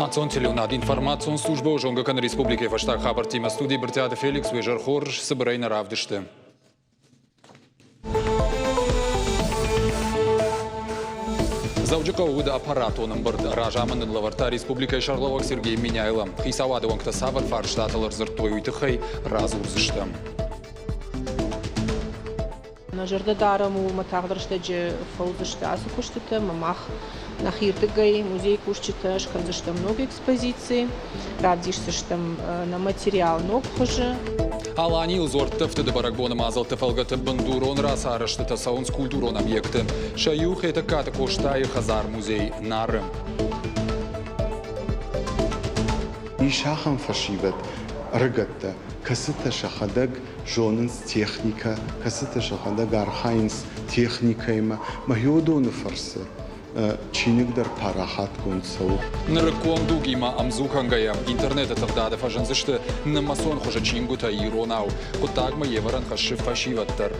Национ телеуынад информацион службӕ зонгӕ кӕны республикӕйы фӕстаг хабӕрттимӕ. Студийы Брытъиаты Феликс уе зӕр хорз, цыбырӕй нӕ равдысты. Дзӕуджыхъӕуы уыд аппаратон ӕмбырд. Разамынд ын лӕвӕрдта республикӕйы сӕргълӕууӕг Сергей Меняйло. Хицауады уӕнгтӕ цавӕр фарстатыл ӕрдзырдтой, уый тыххӕй радзурдзыстӕм. Нӕ зӕрдӕ дарӕм, уымӕ тагъд рӕстӕджы фӕуыдзысты ацы куыстытӕ ӕмӕ мах нӕхирдыгӕй музейы кусджытӕ скӕндзыстӕм ног экспозици, равдисдзыстӕм нӕ материал ног хуызы. Аланийыл дзуӕртты ӕфтыды бӕрӕгбоны мадзӕлтты фӕлгӕты бындурон рацарӕзтытӕ цӕуынц культурон объекты. Сӕ иу Хетӕгкаты Къостайы хӕдзар-музей Нары. Ис ахӕм фӕсивӕд, ӕрыгӕттӕ, кӕцытӕ сӕхӕдӕг зонынц техникӕ, кӕцытӕ сӕхӕдӕг архайынц техникӕимӕ. Мӕхиодоны фӕрцы чиныг дӕр парахатгонд цӕуы. Нырыккон дугимӕ ӕмдзу кӕнгӕйӕ, интернеты тыгъдады фӕзындзысты нымӕцон хуызы чингуытӕ иронау. Хъуыддагмӕ йе вӕрӕн хӕссы фӕсивӕд дӕр.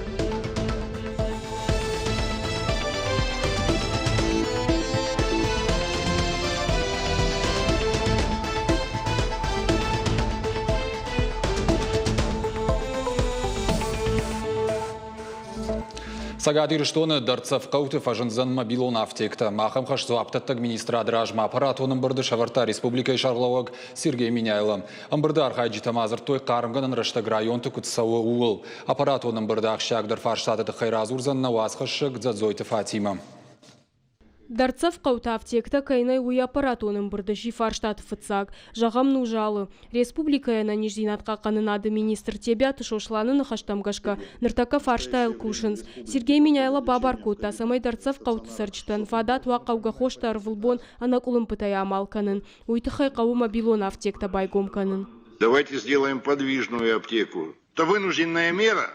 Цӕгат Ирыстоны дӕрддзӕф хъӕуты фӕзындзӕн мобилон афтектӕ. Ахӕм хӕс дзуапдӕттӕг министрады размӕ аппаратон ӕмбырды сӕвӕрдта республикӕйы сӕргълӕууӕг Сергей Меняйло. Ӕмбырды архайджытӕ ма дзырдтой, хъармгӕнӕн рӕстӕг районты куыд цӕуы, ууыл. Аппаратон ӕмбырды ахсджиагдӕр фарстаты тыххӕй радзурдзӕн нӕ уацхӕссӕг Дзӕдзойты Фатимӕ. Дӕрддзӕф хъӕуты афтектӕ кӕй нӕй, уый аппаратон ӕмбырды сси фарстаты фыццаг. Зӕгъӕм, Нузалы. Республикӕйы ӕнӕниздзинад хъахъхъӕнынады министр Тебиаты Сосланы ныхӕстӕм гӕсгӕ, ныртӕккӕ фарстайыл кусынц. Сергей Меняйло бабар кодта, цӕмӕй дӕрддзӕф хъӕуты цӕрджытӕн фадат уа хъӕугӕ хостӕ ӕрвылбон ӕнӕкъуылымпытӕй амал кӕнын. Уый тыххӕй хъӕуы мобилон афтектӕ байгом кӕнын. Давайте сделаем подвижную аптеку. Это вынужденная мера,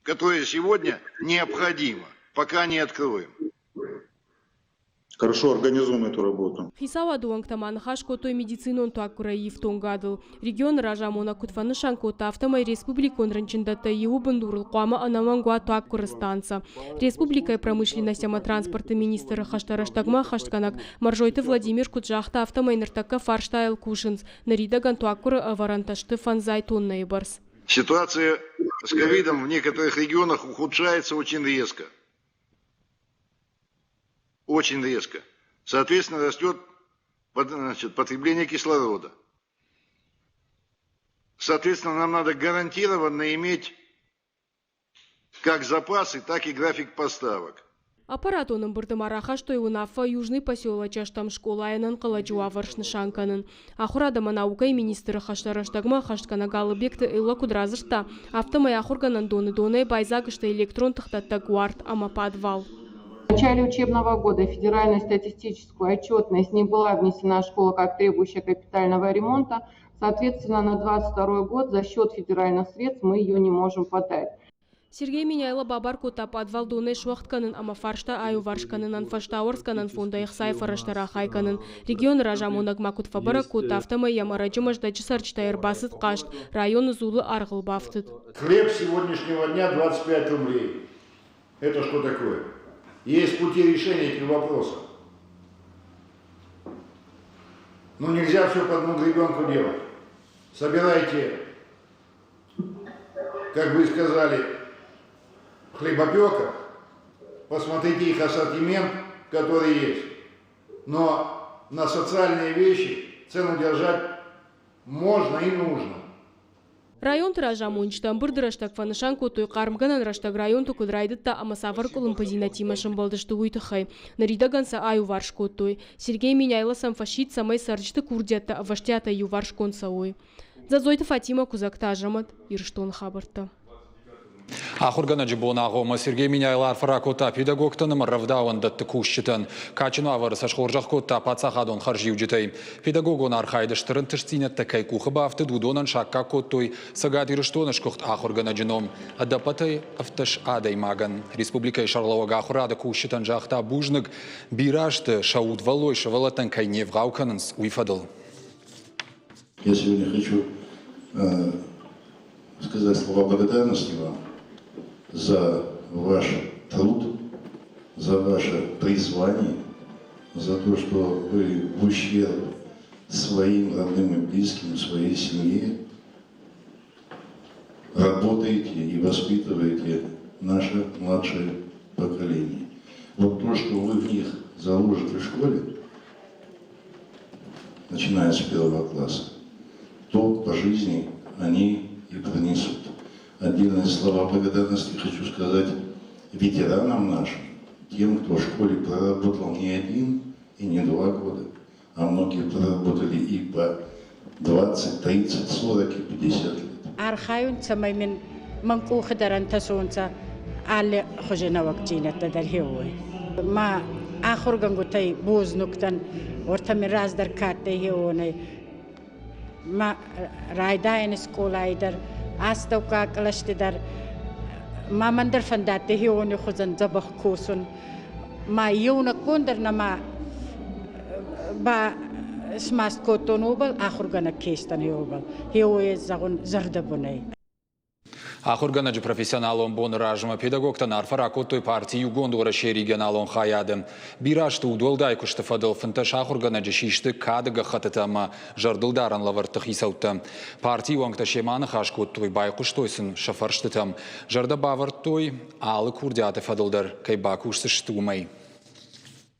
которая сегодня необходима, пока не откроем. Хорошо организуем эту работу. Хицауады уӕнгтӕ ма ныхас кодтой медицинон туаггуырӕй ифтонгадыл. Регионы разамонӕг куыд фӕнысан кодта, афтӕмӕй республикон рынчындӕттӕй иуы бындурыл хъуамӕ ӕнӕмӕнг уа туаггуыры станцӕ. Республикӕйы промышленность ӕмӕ транспорты министры хӕстӕ рӕстӕгмӕ ӕххӕстгӕнӕг Мӕрзойты Владимир куыд загъта, афтӕмӕй ныртӕккӕ фарстайыл кусынц. Ныридӕгӕн туаггуыры ӕвӕрӕнтӕ сты фӕндзай тоннӕйы бӕрц. Ситуация с ковидом в некоторых регионах ухудшается очень резко. Очень резко. Соответственно, растет, значит, потребление кислорода. Соответственно, нам надо гарантированно иметь как запасы, так и график поставок. Аппаратон ӕмбырды ма рахастой уынаффӕ Южный поселочы ӕстӕм скъолайы ӕнӕнхъӕлӕджы уавӕр снысан кӕнын. Ахуырад ӕмӕ наукӕйы министры хӕстӕ рӕстӕгмӕ ӕххӕстгӕнӕг Алыбегты Эллӕ куыд радзырдта, афтӕмӕй ахуыргӕнӕндоны донӕй байдзаг сты электрон тыхдӕттӕг уарт ӕмӕ подвал. В начале учебного года в Федеральную статистическую отчетность не была внесена школа как требующая капитального ремонта. Соответственно, на 2022 год за счет федеральных средств мы ее не можем подать. Сергей Меняйло бабар кодта пъадвал донӕй суӕгъд кӕнын ӕмӕ фарста аиуварс кӕнынӕн фӕстауӕрцгӕнӕн фондӕй ӕхцайы фӕрӕзтӕ рахай кӕнын. Регионы разамонӕг ма куыд фӕбӕрӕг кодта, афтӕмӕй йӕм ӕрӕджы Мӕздӕджы цӕрджытӕй ӕрбацыд хъаст, районы дзулы аргъыл бафтыд. Хлеб сегодняшнего дня 25 рублей. Это что такое? Есть пути решения этих вопросов. Ну нельзя все по одну гребенку делать. Собирайте, как вы сказали, хлебопеков, посмотрите их ассортимент, который есть. Но на социальные вещи цену держать можно и нужно. Районты разамонджытӕ ӕмбырды рӕстӕг фӕнысан кодтой, хъармгӕнӕн рӕстӕг районты куыд райдыдта ӕмӕ цавӕр къуылымпыдзинӕдтимӕ сӕмбӕлдысты, уый тыххӕй. Ныридӕгӕн сӕ аиуварс кодтой. Сергей Меняйло сӕм фӕсидт, цӕмӕй цӕрджыты курдиӕттӕ ӕвӕстиатӕй иуварсгонд цӕуой. Дзӕдзойты Фатимӕ, Куыдзӕгты Азӕмӕт, Ирыстоны хабӕрттӕ. Ахуыргӕнӕджы бон агъоммӕ Сергей Меняйло арфӕ ракодта педагогтӕн ӕмӕ рӕвдауӕндӕтты кусджытӕн. Кадджын уавӕры сӕ схорзӕх кодта паддзахадон хӕрзиуджытӕй. Педагогон архайды стыр ӕнтыстдзинӕдтӕ кӕй къухы бафтыд, уыдонӕн саккаг кодтой Цӕгат Ирыстоны сгуыхт ахуыргӕнӕджы ном ӕдӕппӕтӕй 17 адӕймагӕн. Республикӕйы сӕргълӕууӕг ахуырады кусджытӕн загъта бузныг, бирӕ азты сӕ удвӕллой сывӕллӕттӕн кӕй не вгъау кӕнынц, уый фӕдыл. Я сегодня хочу сказать слова благодарности вам за ваш труд, за ваше призвание. за то, что вы в ущерб своим родным и близким, своей семье работаете и воспитываете наше младшее поколение. Вот то, что вы в них заложите в школе, начиная с первого класса, то по жизни они и пронесут. Отдельные слова благодарности хочу сказать ветеранам нашим, тем, кто в школе проработал не один и не два года, а многие проработали и по 20, 30, 40 и 50 лет. Архайун, цӕмӕй мин мӕн къухы дӕр ӕнтӕсонцӕ алли хузи нӕуӕгдзийнӕдтӕ дӕр хеуой. Ма ахургӕнгутӕй бузнуг дӕн, уотӕ мин раздӕр ка адтӕй хеуонӕй. Ма райдайӕни скъолай дӕр, астӕуккаг кълӕсти дӕр ма мӕн дӕр фӕндадтӕй хеуони хузӕн дзӕбӕх косун. Ма еунӕггон дӕр нӕма ба смаст кодтон уобӕл, ахургӕнӕг ке стӕн уобӕл. Хеуойӕ зӕгъун зӕрдӕбунӕй. Ахуыргӕнӕджы профессионалон боны размӕ педагогтӕн арфӕ ракодтой парти Иугонд Уӕрӕсейы регионалон хайады. Бирӕ азты удуӕлдай куысты фӕдыл 15 ахуыргӕнӕджы систы кады гӕххӕттытӕ ӕмӕ зӕрдылдарӕн лӕвӕртты хицӕуттӕ. Партийы уӕнгтӕ семӕ аныхас кодтой, байхъуыстой сын сӕ фӕрстытӕм. Зӕрдӕ бавӕрдтой, алы курдиаты фӕдыл дӕр кӕй бакусдзысты, уымӕй.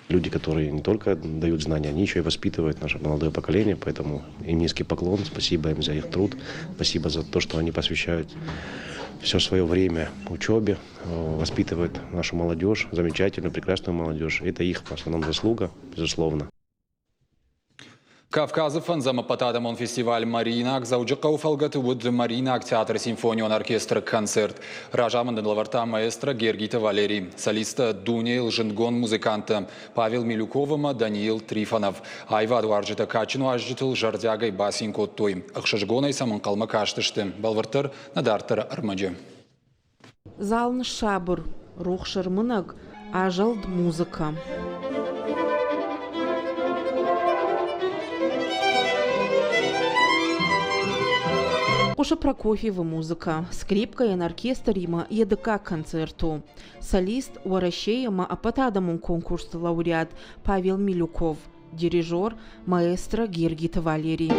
Люди, которые не только дают знания, они еще и воспитывают наше молодое поколение, поэтому им низкий поклон, спасибо им за их труд, спасибо за то, что они посвящают все свое время учебе, воспитывают нашу молодежь, замечательную, прекрасную молодежь. Это их в основном заслуга, безусловно. Кавказы фӕндзӕм ӕппӕтадӕмон фестиваль «Мариинаг» Дзӕуджыхъӕуы фӕлгӕты уыд Мариинаг театры симфонион оркестры концерт. Разамынд ын лӕвӕрдта маэстро Гергиты Валерий, солисттӕ дунейыл зындгонд музыканттӕ Павел Милюков ӕмӕ Даниил Трифонов. Аивадуарзджытӕ кадджын уазджытыл зӕрдиагӕй бацин кодтой. Ӕхсызгонӕй сӕм ӕнхъӕлмӕ кастысты. Бӕлвырддӕр нӕ дарддӕры ӕрмӕджы. Зал ныссабыр, рухс ӕрмынӕг, азӕлд музыкӕ. Хъуысы Прокофьевы музыкӕ, скрипкӕйӕн оркестримӕ йӕ дыккаг концерт у. Солист Уӕрӕсейы ӕмӕ ӕппӕтадӕмон конкурсты лауреат Павел Милюков. Дирижер маэстро Гергиты Валерий.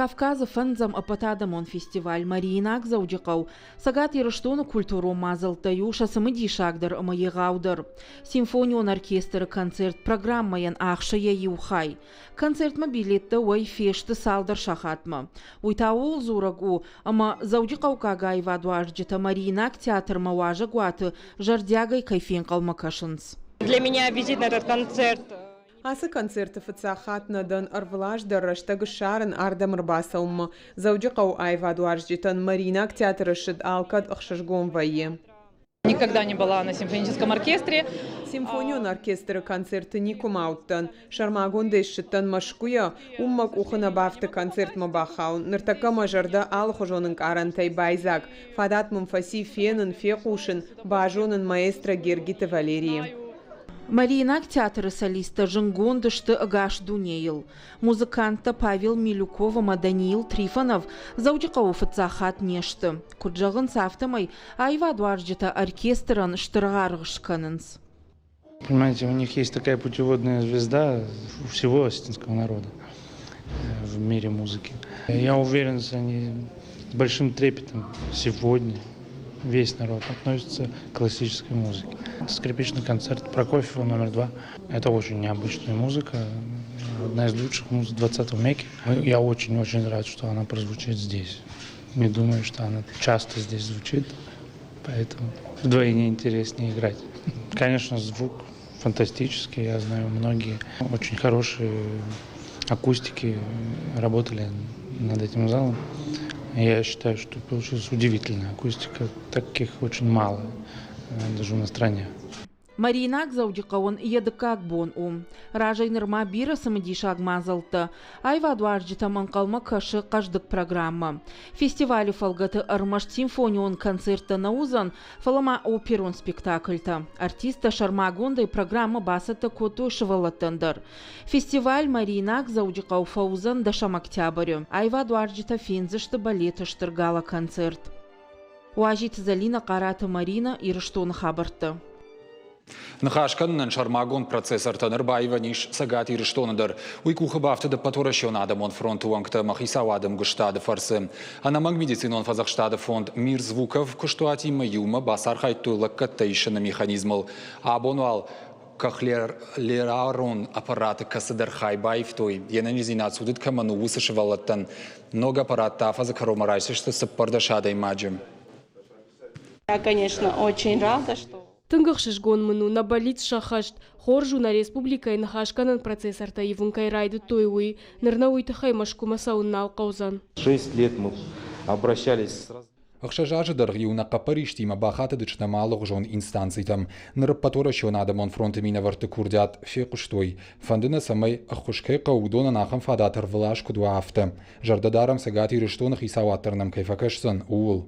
Кавказы фӕндзӕм ӕппӕтадӕмон фестиваль «Мариинаг Дзӕуджыхъӕу» Цӕгат Ирыстоны культурон мадзӕлттӕй у сӕ цымыдисагдӕр ӕмӕ егъаудӕр. Симфонион оркестры концерт программӕйӕн ахсы йӕ иу хай. Концертмӕ билеттӕ уӕй фесты цалдӕр сахатмӕ. Уый та ууыл дзурӕг у, ӕмӕ дзӕуджыхъӕуккаг аивадуарзджытӕ Мариинаг театрмӕ уазӕгуаты зӕрдиагӕй кӕй фенхъӕлмӕ кӕсынц. Для меня визит на этот концерт Ацы концерты фыццаг хатт нӕ дӕн ӕрвылаз дӕр рӕстӕг ссарын ардӕм ӕрбацӕуынмӕ. Дзӕуджыхъӕуы аивадуарзджытӕн Мариинаг театры ссыд алкӕд ӕхсызгон вӕййы. Никогда не была на симфоническом оркестре. Симфонион оркестры концерты никуыма уыдтӕн. Сӕрмагондӕй ссыдтӕн Мӕскуыйӕ, уым мӕ къухы нӕ бафты концертмӕ бахауын. Ныртӕккӕ мӕ зӕрдӕ алыхуызон ӕнкъарӕнтӕй байдзаг. Фадат мын фӕци фенын, фехъусын, базонын маэстро Гергиты Валерийы. Мариинаг театры солисттӕ зындгонд сты ӕгас дунейыл. Музыканттӕ Павел Милюков ӕмӕ Даниил Трифонов Дзӕуджыхъӕуы фыццаг хатт не сты. Куыд зӕгъынц, афтӕмӕй аивадуарзджытӕ оркестрӕн стыр аргъ скӕнынц. Понимаете, у них есть такая путеводная звезда у всего осетинского народа в мире музыки. Я уверен, что они с большим трепетом сегодня весь народ относится к классической музыке. Скрипичный концерт Прокофьева номер 2 – это очень необычная музыка, одна из лучших музык 20 века. Я очень-очень рад, что она прозвучит здесь. Не думаю, что она часто здесь звучит, поэтому вдвойне интереснее играть. Конечно, звук фантастический, я знаю, многие очень хорошие акустики работали над этим залом. Я считаю, что получилась удивительная акустика. Таких очень мало даже на стране. Мариинаг Дзӕуджыхъӕуӕн йӕ дыккаг бон у. Разӕй нырма бирӕ цымыдисаг мадзӕлттӕ. Аивадуарзджытӕм ӕнхъӕлмӕ кӕсы хъӕздыг программӕ. Фестивалы фӕлгӕты ӕрмӕст симфонион концерттӕ нӕ уыдзӕн, фӕлӕ ма оперон спектакльтӕ. Артисттӕ сӕрмагондӕй программӕ бацӕттӕ кодтой сывӕллӕттӕн дӕр. Фестиваль Мариинаг Дзӕуджыхъӕу фӕуыдзӕн дӕсӕм октябры. Аивадуарзджытӕ фендзысты балеты стыр гала-концерт. Уазиты Зӕлинӕ, Хъараты Маринӕ, Ирыстоны хабӕрттӕ. Ныхас кӕнынӕн сӕрмагонд процессортӕ ныр баивӕн ис Цӕгат Ирыстоны дӕр. Уый къухы бафтыд Ӕппӕтуӕрӕсеон адӕмон фронты уӕнгтӕ ӕмӕ хицауады ӕмгуыстады фӕрцы. Ӕнӕмӕнг медицинон фӕдзӕхстады фонд Мир Звуков куыстуатимӕ иумӕ бацархайдтой лӕггӕдтӕ исыны механизмыл. Абон уал кохлеарон аппараты кӕцыдӕр хай баивтой, йе нӕниздзинад цудыд кӕмӕн у, уыцы сывӕллӕттӕн. Ног аппараттӕ афӕдзы кӕронмӕ райсдзысты 14 адӕймаджы. Я, конечно, очень рада, что Тынг ӕхсызгон мын у, нӕ бӕллиц сӕххӕст. Хорз у, нӕ республикӕйы ныхасгӕнӕн процессортӕ ивын кӕй райдыдтой, уый. Ныр нӕ уый тыххӕй Мӕскуымӕ цӕуын нал хъӕудзӕн. 6 лет мы обращались с Ӕхсӕз азы дӕргъы-иу нӕ хъӕппӕристимӕ бахатыдыстӕм алыгъуызон инстанцитӕм. Ныр Ӕппӕтуӕрӕсеон адӕмон фронты минӕвӕртты курдиат фехъуыстой. Фӕнды нӕ, цӕмӕй ӕххуыс кӕй хъӕуы, уыдонӕн ахӕм фадат ӕрвылаз куыд уа, афтӕ. Зӕрдӕ дарӕм Цӕгат Ирыстоны хицауад дӕр нӕм кӕй фӕкӕсдзӕн, ууыл.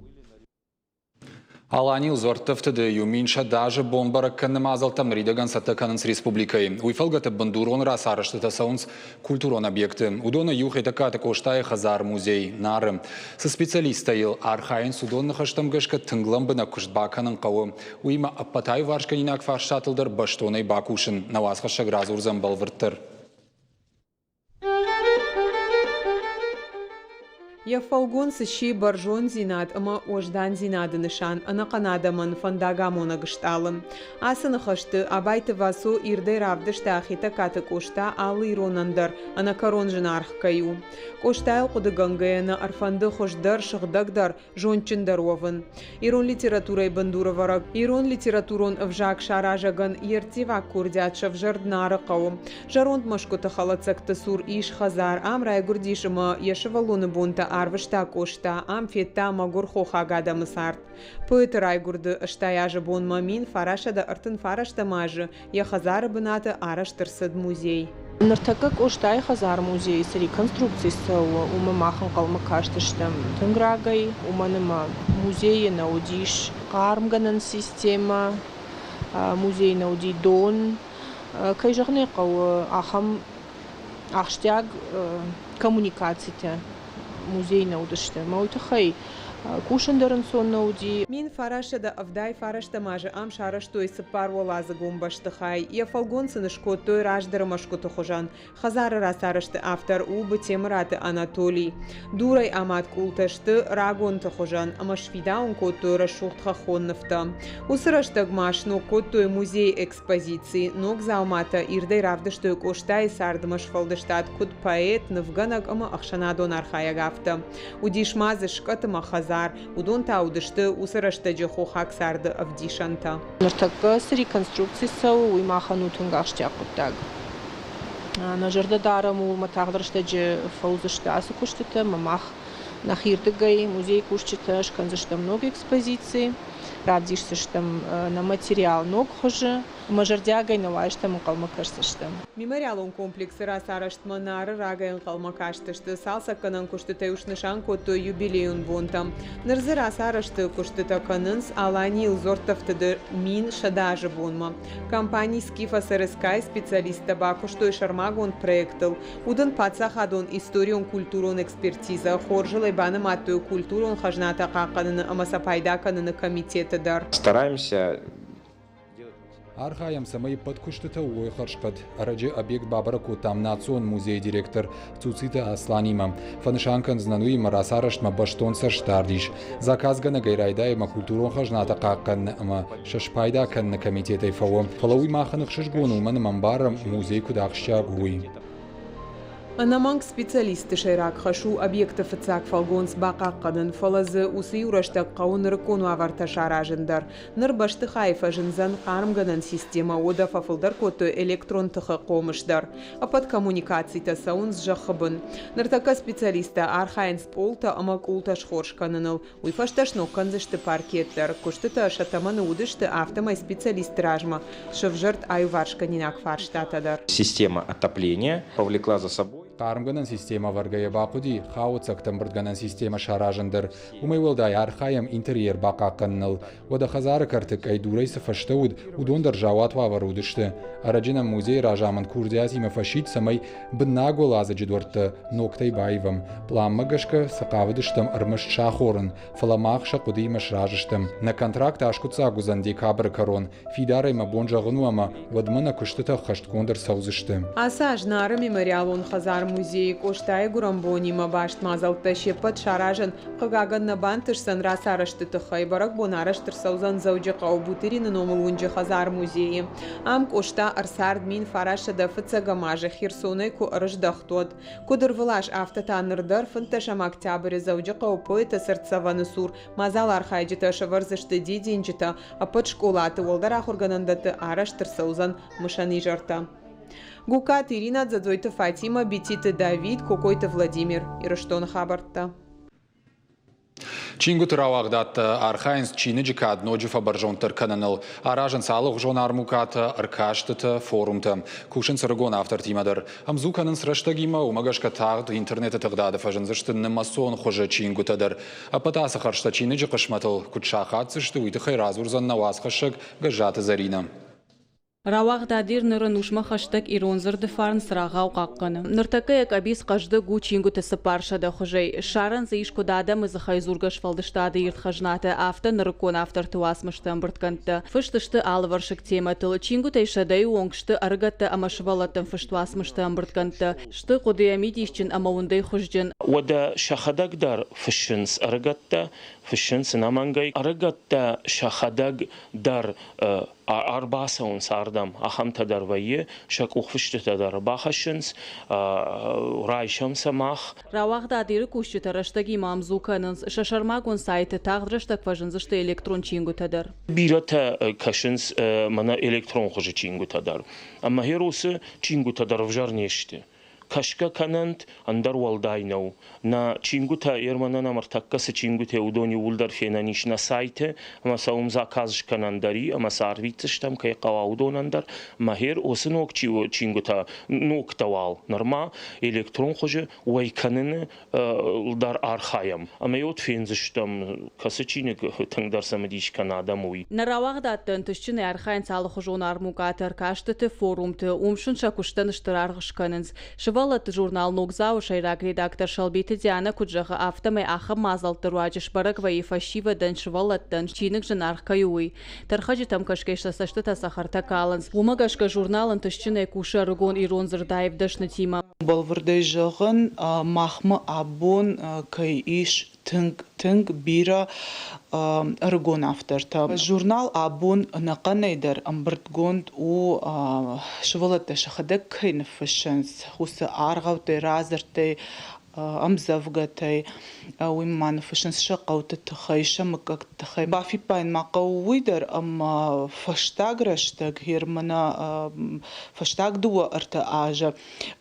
Аланийыл дзуӕртты ӕфтыды 1100 азы бон бӕрӕг кӕныны мадзӕлттӕм ныридӕгӕн цӕттӕ кӕнынц республикӕйы. Уый фӕлгӕты бындурон рацарӕзтытӕ цӕуынц культурон объекты. Уыдоны иу Хетӕгкаты Къостайы хӕдзар-музей Нары. Цы специалисттӕ йыл архайынц, уыдон ныхӕстӕм гӕсгӕ тынг лӕмбынӕг куыст бакӕнын хъӕуы. Уыимӕ ӕппӕт аиварсгӕнинаг фарстатыл дӕр бӕстонӕй бакусын. Нӕ уацхӕссӕг радзурдзӕн бӕлвырддӕр. Йӕ фӕлгонц сси бӕрзонддзинад ӕмӕ уӕздандзинады нысан, ӕнӕхъӕн адӕмӕн фӕндагамонӕг стъалы. Ацы ныхӕсты Абайты Васо ирдӕй равдыста Хетӕгкаты Къоста алы иронӕн дӕр ӕнӕкӕрон зынаргъ кӕй у. Къостайыл хъуыдыгӕнгӕйӕ нӕ ӕрфӕнды хуыздӕр, сыгъдӕгдӕр, зондджындӕр уӕвын. Ирон литературӕйы бындурӕвӕрӕг, ирон литературон ӕвзаг саразӕгӕн йе рттиваг курдиат сӕвзӕрд Нары хъӕуы. Зӕронд мӕсгуыты хӕлӕццӕгты цур ис хӕдзар, ам райгуырдис ӕмӕ йӕ сывӕллоны бонтӕ арвыста Къоста, ам федта мӕгуыр хохаг адӕмы цард. Поэты райгуырды 80 азы бонмӕ 1939 азы йӕ хӕдзары бынаты арӕзт ӕрцыд музей. Ныртӕккӕ Къостайы хӕдзар-музейы цы реконструкци цӕуы, уымӕ мах ӕнхъӕлмӕ кастыстӕм тынг рагӕй, уымӕн ӕмӕ музейы нӕ уыдис хъармгӕнӕн системӕ, музейы нӕ уыди дон. Кӕй зӕгъын ӕй хъӕуы, ахӕм ахсджиаг коммуникацитӕ музейы нӕ уыдысты. Ӕмӕ уый тыххӕй кусын дӕр ӕнцон нӕ уыди. 1979 азы ам сарӕзтой цыппаруӕладзыгон бӕстыхай. Йӕ фӕлгонц ын скодтой раздӕры мӕсгуыты хуызӕн. Хӕдзары рацарӕзты автор у Бытемыраты Анатолий. Дурӕй амад къултӕ сты рагонты хуызӕн ӕмӕ сфидауын кодтой рӕсугъд хӕххон нывтӕ. Уыцы рӕстӕг ма сног кодтой музейы экспозици. Ног дзауматӕ ирдӕй равдыстой Къостайы цардмӕ сфӕлдыстад куыд поэт, нывгӕнӕг ӕмӕ ӕхсӕнадон архайӕг, афтӕ. Уыдис ма дзы скъӕт ӕмӕ хӕдзар, уыдон та уыдысты уыцы рӕстӕджы хохаг царды ӕвдисӕнтӕ. Ныртӕккӕ цы реконструкци цӕуы, уый махӕн у тынг ахсджиаг хъуыддаг. Нӕ зӕрдӕ дарӕм, уымӕ тагъд рӕстӕджы фӕуыдзысты ацы куыстытӕ ӕмӕ мах нӕхирдыгӕй музейы кусджытӕ скӕндзыстӕм ног экспозици, равдисдзыстӕм нӕ материал ног хуызы ӕмӕ зӕрдиагӕй нӕ уарзтӕм ӕнхъӕлмӕ кӕсдзыстӕм. Мемориалон комплексы рацарӕзтмӕ Нары рагӕй ӕнхъӕлмӕ кастысты. Цалцӕггӕнӕн куыстытӕ снысан кодтой юбилейон бонтӕм. Ныр дзы рацарӕзты куыстытӕ кӕнынц Аланийыл дзуӕрттӕфтыды 1100 азы бонмӕ. Компани «Скиф СРСК-йы специалисттӕ бакуыстой сӕрмагонд проектыл. Уыдон паддзахадон историон-культурон экспертизӕ хорзыл ӕй банымадтой культурон хӕзнатӕ хъахъхъӕныны ӕмӕ сӕ пайда кӕныны комитеты дӕр. Стараемся Архайӕм, цӕмӕй ӕппӕт куыстытӕ уой хӕрзхъӕд. Ӕрӕджы объект бабӕрӕг кодтам Национ музейы директор Цуциты Асланимӕ. Фӕнысан кӕндзынӕн уыимӕ рацарӕзтмӕ бӕстон цӕстдард ис. Заказгӕнӕгӕй райдайы ӕмӕ культурон хӕзнатӕ хъахъхъӕныны ӕмӕ сӕ спайда кӕныны комитетӕй фӕуы. Фӕлӕ уый махӕн ӕхсызгон у, уымӕн ӕмӕ ӕмбарӕм, музей куыд ахсджиаг у, уый. Ӕнӕмӕнг специалистты сӕйраг хӕс у объекты фыццаг фӕлгонц бахъахъхъӕнын, фӕлӕ дзы уыцы иу рӕстӕг хъӕуы нырыккон уавӕртӕ саразын дӕр. Ныр бӕстыхайы фӕзындзӕн хъармгӕнӕн системӕ, уӕдӕ фӕфылдӕр кодтой электрон тыхы хъомыс дӕр. Ӕппӕт коммуникацитӕ цӕуынц зӕххы бын. Ныртӕккӕ специалисттӕ архайынц пъолтӕ ӕмӕ къултӕ схорз кӕныныл. Уый фӕстӕ сног кӕндзысты паркет дӕр. Куыстытӕ сӕ тӕмӕны уыдысты, афтӕмӕй специалистты размӕ сӕвзӕрд аиуварсгӕнинаг фарстатӕ дӕр. Система отопления повлекла за собой. Хъармгӕнӕн системӕ ӕвӕргӕйӕ бахъуыди хауӕццӕгтӕ ӕмбырдгӕнӕн системӕ саразын дӕр. Уымӕй уӕлдай архайӕм интерьер бахъахъхъӕныныл. Уӕдӕ хӕдзары кӕрты къӕйдурӕй цы фӕстӕ уыд, уыдон дӕр заууат уавӕры уыдысты. Ӕрӕджы нӕм музейы разамынд курдиатимӕ фӕсидт, цӕмӕй быннаг уӕладзыджы дуӕрттӕ ногтӕй баивӕм. Пъланмӕ гӕсгӕ сӕ хъавыдыстӕм ӕрмӕст сахорын, фӕлӕ мах сӕ хъуыдыимӕ сразы стӕм. Нӕ контракт аскъуыддзаг уыдзӕн декабры кӕрон. Фидарӕй мӕ бон зӕгъын у ӕмӕ уӕдмӕ нӕ куыстытӕ ӕххӕстгонд ӕрцӕудзысты. Ацы аз Нары мемориалон хӕдзар-музейы Къостайы гуырӕнбонимӕ баст мадзӕлттӕ се ппӕт саразын, хъыгагӕн, нӕ бантысдзӕн рацарӕзты тыххӕй. Бӕрӕгбон арӕзт ӕрцӕудзӕн Дзӕуджыхъӕуы Бутырины номыл уынджы хӕдзар-музейы. Ам Къоста ӕрцард 1901 фыццӕгӕм азы Херсонӕй куы ӕрыздӕхт, уӕд. Куыд ӕрвылаз, афтӕ та ныр дӕр 15 октябры Дзӕуджыхъӕуы поэты цыртдзӕвӕны цур мадзалы архайджытӕ сӕвӕрдзысты дидинджытӕ, ӕппӕт скъолаты уӕлдӕр ахуыргӕнӕндӕтты арӕзт ӕрцӕудзӕн мысӕн изӕртӕ. Гуккаты Иринӕ, Дзӕдзойты Фатимӕ, Бититы Давид, Кокойты Владимир. Ирыстоны хабӕрттӕ. Чингуыты рауагъдадтӕ архайынц чиныджы кад ноджы фӕбӕрзонддӕр кӕныныл. Аразынц алыгъуызон армукъатӕ, ӕркастытӕ, форумтӕ. Кусынц ӕрыгон автортимӕ дӕр. Ӕмдзу кӕнынц рӕстӕгимӕ, уымӕ гӕсгӕ тагъд интернеты тыгъдады фӕзындзысты нымӕцон хуызы чингуытӕ дӕр. Ӕппӕт ацы хӕрзтӕ чиныджы хъысмӕтыл куыд сахаддзысты, уый тыххӕй радзурдзӕн нӕ уацхӕссӕг Гӕззаты Зӕринӕ. Рауагъдад Ир ныр ӕнусмӕ хӕстӕг ирон дзырды фарн цырагъау хъахъхъӕны. Ныртӕккӕ йӕ къӕбиц хъӕздыг у чингуыты 400 хуызӕй. Ссарӕн дзы ис куыд адӕмы дзыхӕй дзургӕ сфӕлдыстады ирд хӕзнатӕ, афтӕ нырыккон авторты уацмысты ӕмбырдгӕндтӕ. Фыст сты алывӕрсыг темӕтыл. Чингуытӕй сӕдӕйы онг сты ӕрыгӕттӕ ӕмӕ сывӕллӕттӕн фыст уацмысты ӕмбырдгӕндтӕ. Сты хъуыдыйӕ мидисджын ӕмӕ уындӕй хуызджын. Уӕдӕ сӕхӕдӕг дӕр фыссынц ӕрыгӕттӕ, фыссынц ӕнӕмӕнгӕй. Ӕрыгӕттӕ сӕхӕдӕг дӕр ӕрбацӕуынц ардӕм, ахӕмтӕ дӕр вӕййы, сӕ къухфыстытӕ дӕр бахӕссынц, райсӕм сӕ мах. Рауагъдад Иры кусджытӕ рӕстӕгимӕ ӕмдзу кӕнынц. Сӕ сӕрмагонд сайты тагъд рӕстӕг фӕзындзысты электрон чингуытӕ дӕр. Бирӕтӕ кӕсынц мӕнӕ электрон хуызы чингуытӕ дӕр. Ӕмӕ гъер уыцы чингуытӕ дӕр ӕвзӕр не сты. Кӕсгӕ кӕнӕнт, ӕндӕр уӕлдай нӕу. Нӕ чингуытӕ Ерманӕн ӕмӕ ӕртӕккӕ цы чингуытӕ, уыдон иууылдӕр фенӕн ис нӕ сайты, ӕмӕ сӕ уым заказ скӕнӕн дӕр и, ӕмӕ сӕ арвитдзыстӕм, кӕй хъӕуа, уыдонӕн дӕр. Ӕмӕ гъер уыцы ног чингуытӕ, ногтӕ уал нырма электрон хуызы уӕй кӕныны дӕр архайӕм. Ӕмӕ йод фендзыстӕм, кӕцы чиныг тынгдӕр цымыдис кӕны адӕм, уый. Нӕ рауагъдадты ӕнтыстджынӕй архайынц алыхуызон армукъаты, ӕркастыты, форумты. Уым сын сӕ куыстӕн стыр аргъ скӕнынц. Сывӕллӕтты журнал «Ногдзау»-ы сӕйраг редактор Сӕлбиты Дианӕ куыд зӕгъы, афтӕмӕй ахӕм мадзӕлтты руаджы сбӕрӕг вӕййы фӕсивӕдӕн, сывӕллӕттӕн чиныг зынаргъ кӕй у, уый. Тӕрхӕджытӕм кӕсгӕ сӕ цӕстытӕ цӕхӕртӕ калынц. Уымӕ гӕсгӕ журнал ӕнтыстджынӕй кусы ӕрыгон ирон дзырдаив дӕснытимӕ. Бӕлвырдӕй зӕгъын, махмӕ абон кӕй ис тынг, тынг бирӕ ӕрыгон автортӕ. Журнал абон ӕнӕхъӕнӕй дӕр ӕмбырдгонд у, сывӕллӕттӕ сӕхӕдӕг кӕй ныффыссынц, уыцы аргъӕуттӕй, радзырдтӕй, ӕмдзӕвгӕтӕй. Уый ма ныффыссынц сӕ хъӕуты тыххӕй, сӕ мыггӕгты тыххӕй. Бафиппайын ма хъӕуы уый дӕр, ӕмӕ фӕстаг рӕстӕг Германы фӕстаг дыууӕ-ӕртӕ азы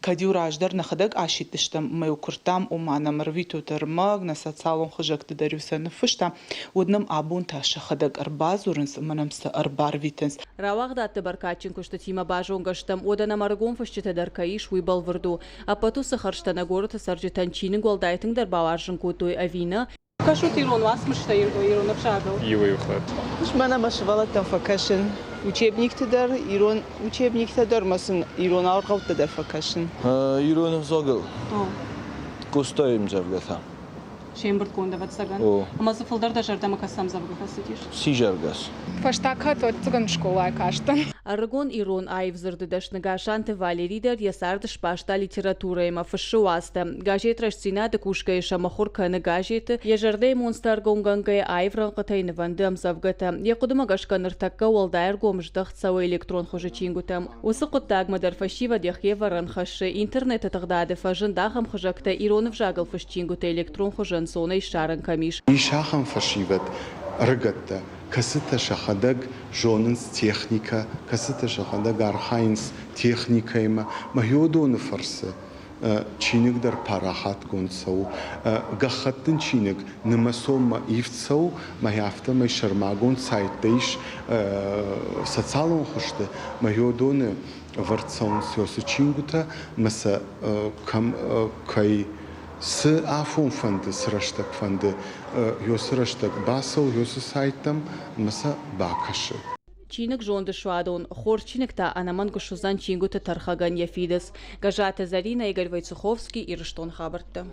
кӕд-иу раздӕр нӕхӕдӕг асидтыстӕм ӕмӕ-иу куырдтам, ома нӕм ӕрвитут ӕрмӕг, нӕ социалон хызӕгты дӕр-иу сӕ ныффыстам, уӕд нӕм абон та сӕхӕдӕг ӕрбадзурынц ӕмӕ нӕм сӕ ӕрбарвитынц. Рауагъдадты бӕркадджын куыстытимӕ базонгӕ стӕм, уӕдӕ нӕм ӕрыгон фысджытӕ дӕр кӕй ис, уый бӕлвырд у. Ӕппӕт уыцы хӕрзтӕ нӕ горӕты цӕрджытӕн чиныг уӕлдай тынгдӕр бауарзын кодтой ӕви нӕ? Кӕсут ирон уацмыстӕ ирон ӕвзагыл? Иуӕй-иу хатт. Мӕнӕ мӕ сывӕллӕттӕн фӕкӕсын учебникты дӕр, ирон учебниктӕ дӕр ӕмӕ сын ирон аргъӕуттӕ дӕр фӕкӕсын. Ирон ӕвзагыл? Къостайы ӕмдзӕвгӕтӕ. Се мбырдгонд, ӕвӕццӕгӕн. Ӕмӕ дзы фылдӕр дӕ зӕрдӕмӕ кӕцы ӕмдзӕвгӕ фӕцыдис? Сизӕргӕс. Фӕстаг хатт ӕвӕццӕгӕн скъолайы кастӕн. Ӕрыгон ирон аив дзырды дӕсны Гасанты Валери дӕр йӕ цард сбаста литературӕимӕ, фыссы уацтӕ. Газет Рӕстдзинад-ы кусгӕйӕ сӕ мыхуыр кӕны газеты, йӕ зӕрдӕйы монцтӕ ӕргомгӕнгӕйӕ аив рӕнхъытӕй нывӕнды ӕмдзӕвгӕтӕ. Йӕ хъуыдымӕ гӕсгӕ ныртӕккӕ уӕлдай ӕргом здӕхт цӕуы электрон хуызы чингуытӕм. Уыцы хъуыддагмӕ дӕр фӕсивӕд йӕхи ӕвӕрӕн хӕссы. Интернеты тыгъдады фӕзынд ахӕм хызӕгтӕ, ирон ӕвзагыл фыст чингуытӕ электрон хуызы ӕнцонӕй ссарӕн кӕм ис. Ис ахӕм фӕсивӕд, ӕрыгӕттӕ, кӕцытӕ сӕхӕдӕг зонынц техникӕ, кӕцытӕ сӕхӕдӕг архайынц техникӕимӕ. Мӕхиодоны фӕрцы чиныг дӕр парахатгонд цӕуы. Гӕххӕттын чиныг нымӕцонмӕ ивд цӕуы, мӕ афтӕмӕй сӕрмагонд сайттӕ ис социалон хуызты. Мӕхиодоны. ӕвӕрд цӕуынц уыцы чингуытӕ ӕмӕ сӕ кӕм кӕй цы афон фӕнды, цы рӕстӕг фӕнды, уыцы рӕстӕг бацӕуы уыцы сайттӕм ӕмӕ сӕ бакӕсы. Чиныг зонды суадон, хорз чиныг та ӕнӕмӕнг суыдзӕн чингуыты тӕрхӕгӕн йӕ фидыц. Гӕззаты Зӕринӕ, Игорь Войцеховский, Ирыстон хабӕрттӕ.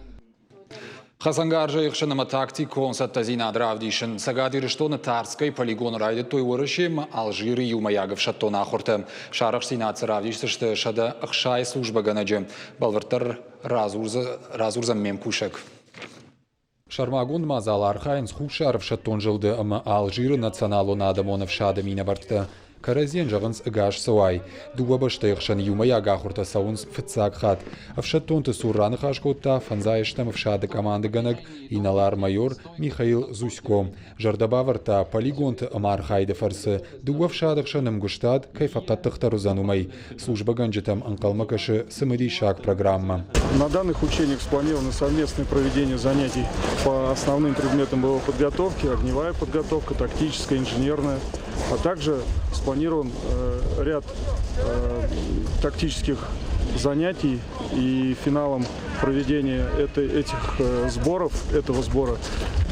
Хӕцӕнгарзӕй ӕхсын ӕмӕ тактикон цӕттӕдзинад равдисын Цӕгат Ирыстоны Тарскӕйы полигоны райдыдтой Уӕрӕсе ӕмӕ Алжиры иумӕйаг ӕфсӕддон ахуыртӕ. Сӕ арӕхстдзинад цы равдисдзысты 160 службӕгӕнӕджы. Бӕлвырддӕр радзурдзӕн ме мкусӕг. Сӕрмагонд мадзалы архайынц Хуссар ӕфсӕддон зылды ӕмӕ Алжиры националон адӕмон ӕфсады минӕвӕрттӕ. Кӕрӕдзийӕн зӕгъынц ӕгас цӕуай. Дыууӕ бӕстӕйы хсӕн иумӕйаг ахуыртӕ цӕуынц фыццаг хатт. Ӕфсӕддонты цур раныхас кодта фӕндзайӕстӕм ӕфсады командыгӕнӕг инӕлар-майор Михаил Зусько. Зӕрдӕ бавӕрдта, полигонты ӕмархайды фӕрцы дыууӕ ӕфсады хсӕн ӕмгуыстад кӕй фӕхъӕддыхдӕр уыдзӕн, уымӕй. Службӕгӕнджытӕм ӕнхъӕлмӕ кӕсы цымыдисаг программӕ. На данных учениях спланировано совместное проведение занятий по основным предметам боевой подготовки, огневая подготовка, тактическая, инженерная, а также спланирован ряд тактических занятий и финалом проведения этих сборов, этого сбора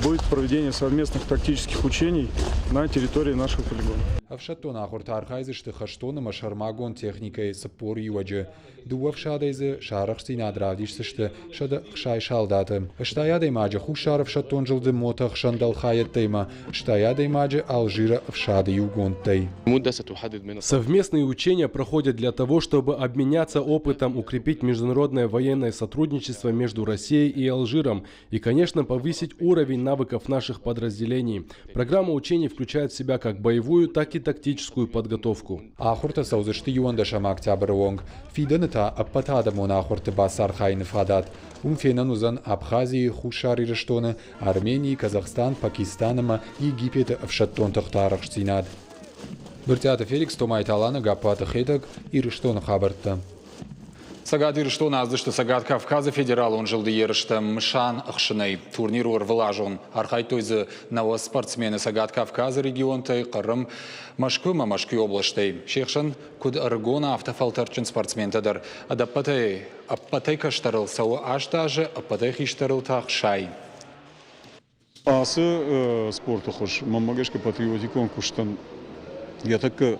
будет проведение совместных тактических учений на территории нашего полигона. Ӕфсӕддон ахуырты архайдзысты хӕстон ӕмӕ сӕрмагонд техникӕйы 40 иуӕджы. Дыууӕ ӕфсадӕй дзы сӕ арӕхстдзинад равдисдзысты 160 салдаты. 60 адӕймаджы Хуссар ӕфсӕддон зылды мотоӕхсӕн дӕлхайӕдтӕй ӕмӕ 60 адӕймаджы Алжиры ӕфсады иугондтӕй. Совместные учения проходят для того, чтобы обменяться опытом, укрепить международное военное сотрудничество между Россией и Алжиром и, конечно, повысить уровень навыков наших подразделений. Программа учений включает в себя как боевую, так и тактическую подготовку. Ахуыртӕ цӕудзысты 11 октябры онг. Фидӕны та ӕппӕтадӕмон ахуырты бацархайыны фадат. Уым фенӕн уыдзӕн Абхазийы, Хуссар Ирыстоны, Арменийы, Казахстан, Пакистан ӕмӕ Египеты ӕфсӕддон тыхты арӕхстдзинад. Брытъиаты Феликс, Томайты Аланы, Гаппаты Хетӕг, Ирыстоны хабӕрттӕ. Цӕгат Ирыстоны ацыдысты Цӕгат Кавказы федералон зылды ерыстӕм мысан ӕхсынӕй. Турнир у ӕрвылазон. Архайдтой дзы 90 спортсмены Цӕгат Кавказы регионтӕй, Хъырым, Мӕскуы ӕмӕ Мӕскуыйы областӕй. Се хсӕн куыд ӕрыгон, афтӕ фӕлтӕрдджын спортсментӕ дӕр. Ӕдӕппӕтӕй ӕппӕтӕй кӕстӕрыл цӕуы 8 азы, ӕппӕтӕй хистӕрыл та 60. Ацы спорты хуыз, мӕнмӕ гӕсгӕ, патриотикон куыстӕн йӕ тӕккӕ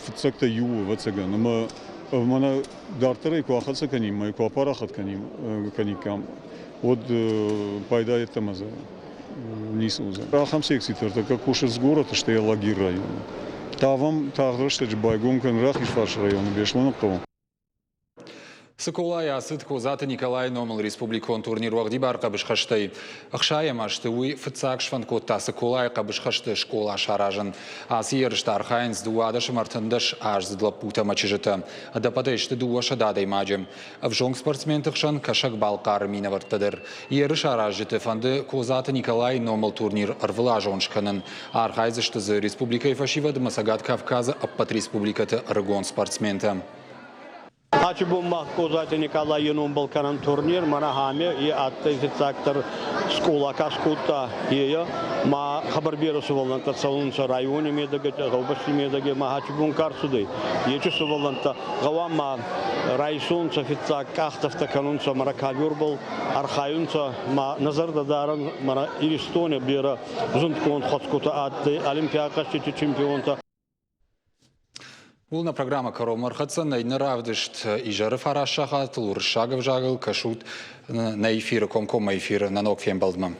фыццӕгтӕй иу у, ӕвӕццӕгӕн. Ӕмӕ мӕнӕ дарддӕр ӕй куы ахӕццӕ кӕнин, ӕй куы апарахат кӕниккам, уӕд пайда йеддӕмӕ дзы ницы уыдзӕн. Ахӕм секциты ӕртӕккӕ кусынц горӕты, стӕй Алагиры районы. Хъавӕм тагъд рӕстӕджы байгом кӕнын Рахизфарсы районы Беслӕны хъӕуы. Цыколайы ацыд Козаты Николайы номыл республикон турнир уӕгъдибар хъӕбысхӕстӕй. Ӕхсайӕм азты уый фыццаг сфӕнд кодта Цыколайы хъӕбысхӕсты скъола саразын. Ацы ерысты архайынц 12 ӕмӕ 13 аздзыд лӕппутӕ ӕмӕ чызджытӕ. Ӕдӕппӕтӕй сты 200 адӕймаджы. Ӕвзонг спортсменты хсӕн Кӕсӕг-Балхъары минӕвӕрттӕ дӕр. Ерыс аразджыты фӕнды Козаты Николайы номыл турнир ӕрвылазон скӕнын. Архайдзысты дзы республикӕйы фӕсивӕд ӕмӕ Цӕгат Кавказы ӕппӕт республикӕты ӕрыгон спортсментӕ. Ачи бон мах Козати Николайи номбӕл кӕнӕн турнир, мӕнӕ ами е адтӕй фиццагдӕр скъола ка скодта, е ма хъӕбӕр берӕ сувӕллӕнттӕ цӕунцӕ райони медӕгӕ, гъӕубӕсти медӕгӕ, ма ачи бон ка рцудӕй, ечи сувӕллӕнттӕ гъӕуама райсонцӕ фиццаг къахдзӕфтӕ кӕнунцӕ мӕнӕ ковёрбӕл архайунцӕ, ма нӕ зӕрдӕ дарӕн, мӕнӕ Иристони берӕ зундгонд хуӕцгутӕ адтӕй, олимпиаг гъӕзтити чемпионтӕ. Ууыл нӕ программӕ кӕронмӕ ӕрхӕццӕ. Нӕ иннӕ равдыст изӕры 9 сахатыл уырыссаг ӕвзагыл кӕсут нӕ эфиры комкоммӕ эфиры нӕ ног фембӕлдмӕ.